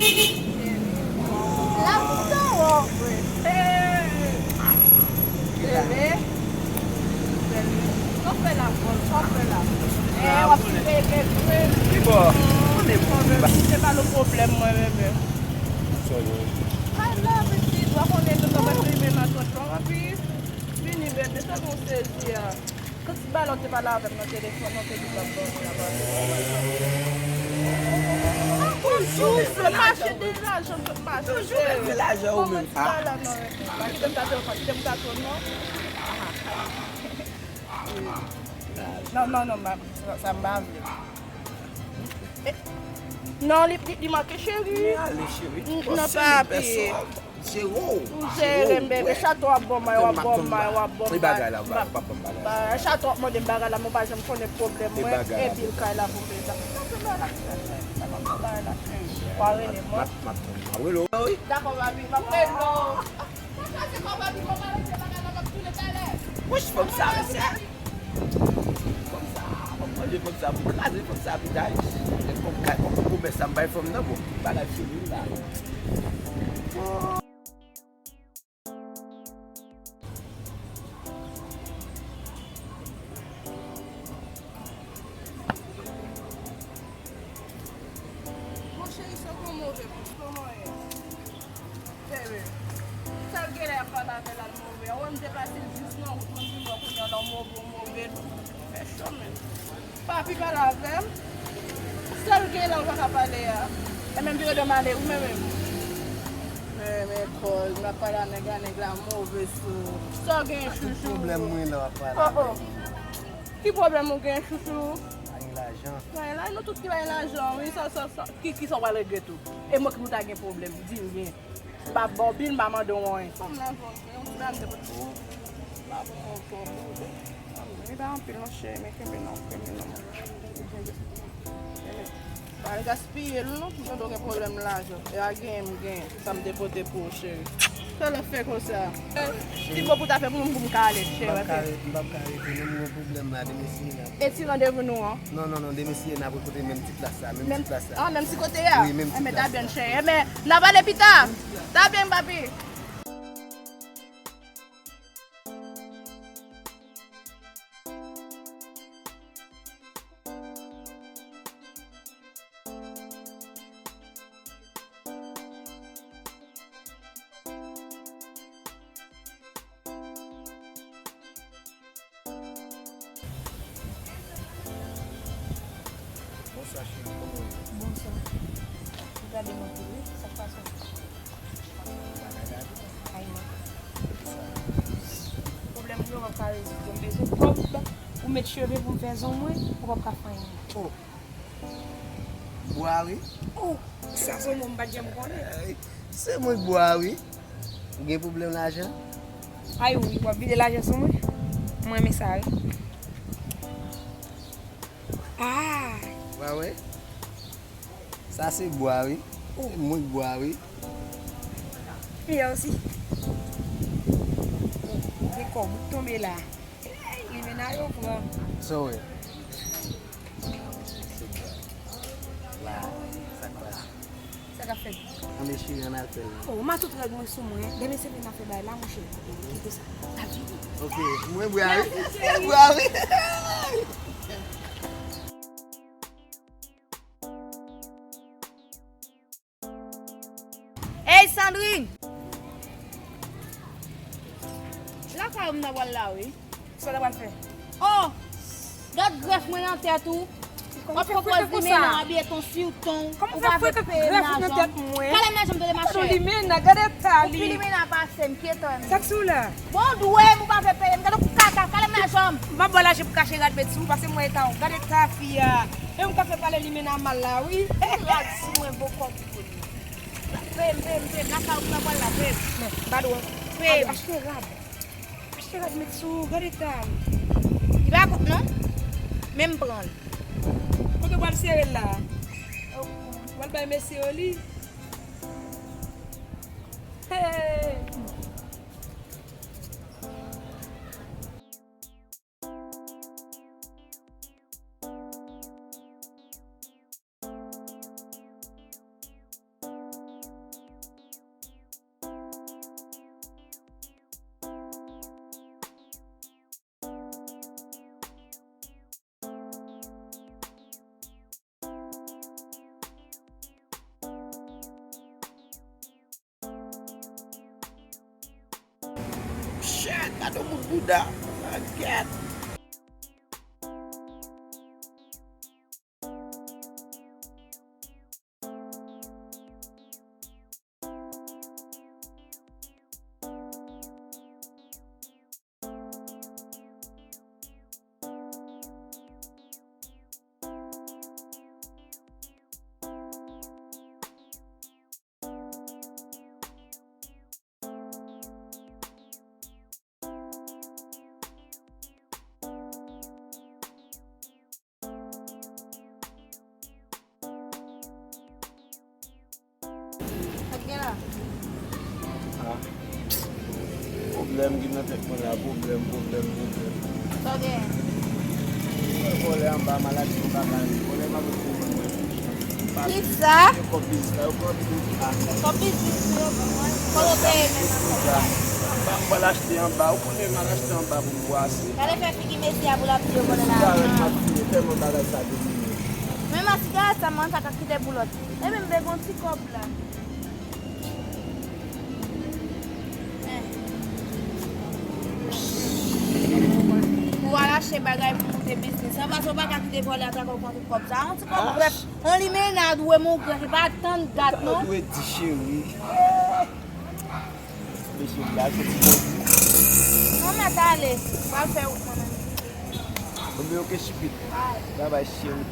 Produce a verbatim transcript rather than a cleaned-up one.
L ap toutan wè w vre. Hey! Bebe. Bebe. Sa w fè la, bro? Sa w fè la? Eh, w ap fè bebe vre. Ki bò? Konnen mwen menm. Se pa yon pwoblèm, mwen, bebe. Ay, la, pitit, w ap konnen tout anmè plimen nan tonton, anpi vini, bebe, sa nou sezi a. Tout balon te pale avè m nan telefòn, nan te di l ap ban m lajan. Toujou vle mache de lajan, tout mache. Toujou vle lajan ou menm. Pa kite m ta telefòn, kite m ta telefòn. Non, non, non, sa, sa m pa vle. Eh, non, li, li, li manke cheri. Men ale, cheri. N-, non, papi. Jere w. Ou jere m, bebe. Chata w ap ban m, w ap ban m, w ap ban m. E bagay la, w ap ban m bagay la. Chata w ap mande m bagay la, mwen pa janm konnen pwoblèm mwen. E bil kay la pou m peye sa. Sa se bagay la, cheri. Sa pa bagay la, cheri. W a rele mwen. M ap, m ap, m ap rele w. Dakò, papi, m ap rele w. Mwen kraze kò, papi, mwen pa rete bagay la, m ap tounen talè. Wouch, fanm sa, mesye. Fanm sa, fanm manje fanm sa pou kraze fanm sa pita. Kòm, kòm pwomès sa m bay fanm nan, bon, bagay fini la. Mon cheri, sa gon move plis, kòman ye? Bebe, sa l genlè ap pale avè l al move. Awen, m te pase l jis nan wout, mwen vin wè kounye a l an move, move. Fè cho, men. Papi pale avè m. Sa l genlè ou pa ka pale a? E menm vire do m ale, ou menm menm. Men, men, kòz, m ap pale a nèg la, nèg la move sou ou. Sa w gen, chouchou? Ki pwoblèm mwen la w ap pale avè m? Ki pwoblèm ou gen, chouchou? Pa gen lajan. Pa gen lajan, nou tout ki pa gen lajan, wi, sa, sa, sa. Ki, ki sa w pral regrèt ou? E mwen ki pou ta gen pwoblèm, di m byen. M pa ba w bil, m pa mande w anyen. Fanm nan jwenn yon ti bagay de kote pou ou. M pa pran w twò pou ou. E pa anpil non, cheri, men kenbe non, kenbe non. Kenbe. Pa al gaspiye l non, m tande w gen pwoblèm lajan. E a genyen m genyen, sa m te pote pou ou, cheri. Sa l ap fè konsa? Ti bo pou ta fè pou m, pou m ka ale, cheri. M p ap ka re-, m p ap ka rete non, m gen pwoblèm la, demen si n ap. E ti randevou nou an? Non, non, non, demen si n ap rekontre menm ti plas la, menm ti plas la. Ah, menm ti kote a? Wi, menm ti plas la. Enben, ta byen, cheri. Enben, n ap pale pita. Ta byen, papi. Bonswa, cheri, kòman w ye? Bonswa. Ou gade m anpil, wi. Sa k pase? Bagay la tou. Ay, non. Poukisa? Pwoblèm mwen, w ap ka rezoud. Mwen bezwen kòb. Ou met cheve pou m fè zong mwen, ou p ap ka fè anyen. Oh. Bwa wi. Oh, sa se yon mo m pa t janm konnen. Ay, se mwen k bwa wi. Ou gen pwoblèm lajan? Ay wi, w ap vide lajan sou mwen? Mwen renmen sa wi. Ah! Wa wè? Sa se bwa wi. Oh. Se mwen k bwa wi. Mèsi. Oh, gen kòb ou tonbe la. Hey, limena yo pran. Sa w wè? La, sa k pase? Sa k ap fèt? Ann eseye ann al fè l. Oh, m a tout règ mwen sou mwen. Demen se vin nan fè bay la, monchè. Kite sa. N ap vini. Ok, mwen bwa wi. Mwen bwa wi. Ey, Sandrine! Lakay ou m nan pral la, wi. Sa w ta pral fè? Oh! Gad grèf mwen nan tèt ou. W ap poko limena, abiye ton sou ton. Ou pa vle peye lajan. Kalem nan janm tande machè. Gade limena, gade eta li. Ou pi limena pase m, kite m. Sa k sou la? Bon, dwe m, ou pa vle peye m. Gade w kaka, kalem nan janm. M ap ba w lajan pou kache rad bèt sou ou, pase m wè eta w. Gade eta fi a. E m ka fè pale limena mal la, wi. Rad sou mwen, bon kòb. Peye m, peye m, peye m. Lakay ou m nan pral la, peye m. Men, m pa dwe. Peye m. Achte rad. Achte rad met sou ou, gade eta l. Li pa kont non. Men m pran l. Kote w pral sere l la? Ou pral bay mesye yo li? Hey! Gade yon bout bouda. Kèt. Sa k gen la? Ah. Pwoblèm ki nan tèt mwen la, pwoblèm, pwoblèm, pwoblèm. Sa w gen? Vòlè anba, maladi anba, vòlè pa vle pou mwen. Kisa? Yo kòb biznis la, yo pran tout. Ah. Kòb biznis yo, kòb yo peye menm. Ba, m pral achte anba, ou konnen m al achte anba pou m bwase. Gade fè figi mesye a pou l ap di yo vòlè la. Sigarèt m ap fimen, tèlman bagay sa domine. Men mwen sigarèt sa, mwen pa ka kite pou lòt. Ebyen, m vle gon ti kòb la. Eh. Pou al achte bagay pou monte biznis. Sa pase w pa ka kite vòlè a trake w pran tout kòb sa. Yon ti kòb brèf, yon limonad ou e mon gran, se pa tann dat non. Ou dwe di cheri. Mesye, m ba soti bandi. Mwen mèt ale. M pral fè wout mwen menm. Mwen oke chipit. Travay cheri.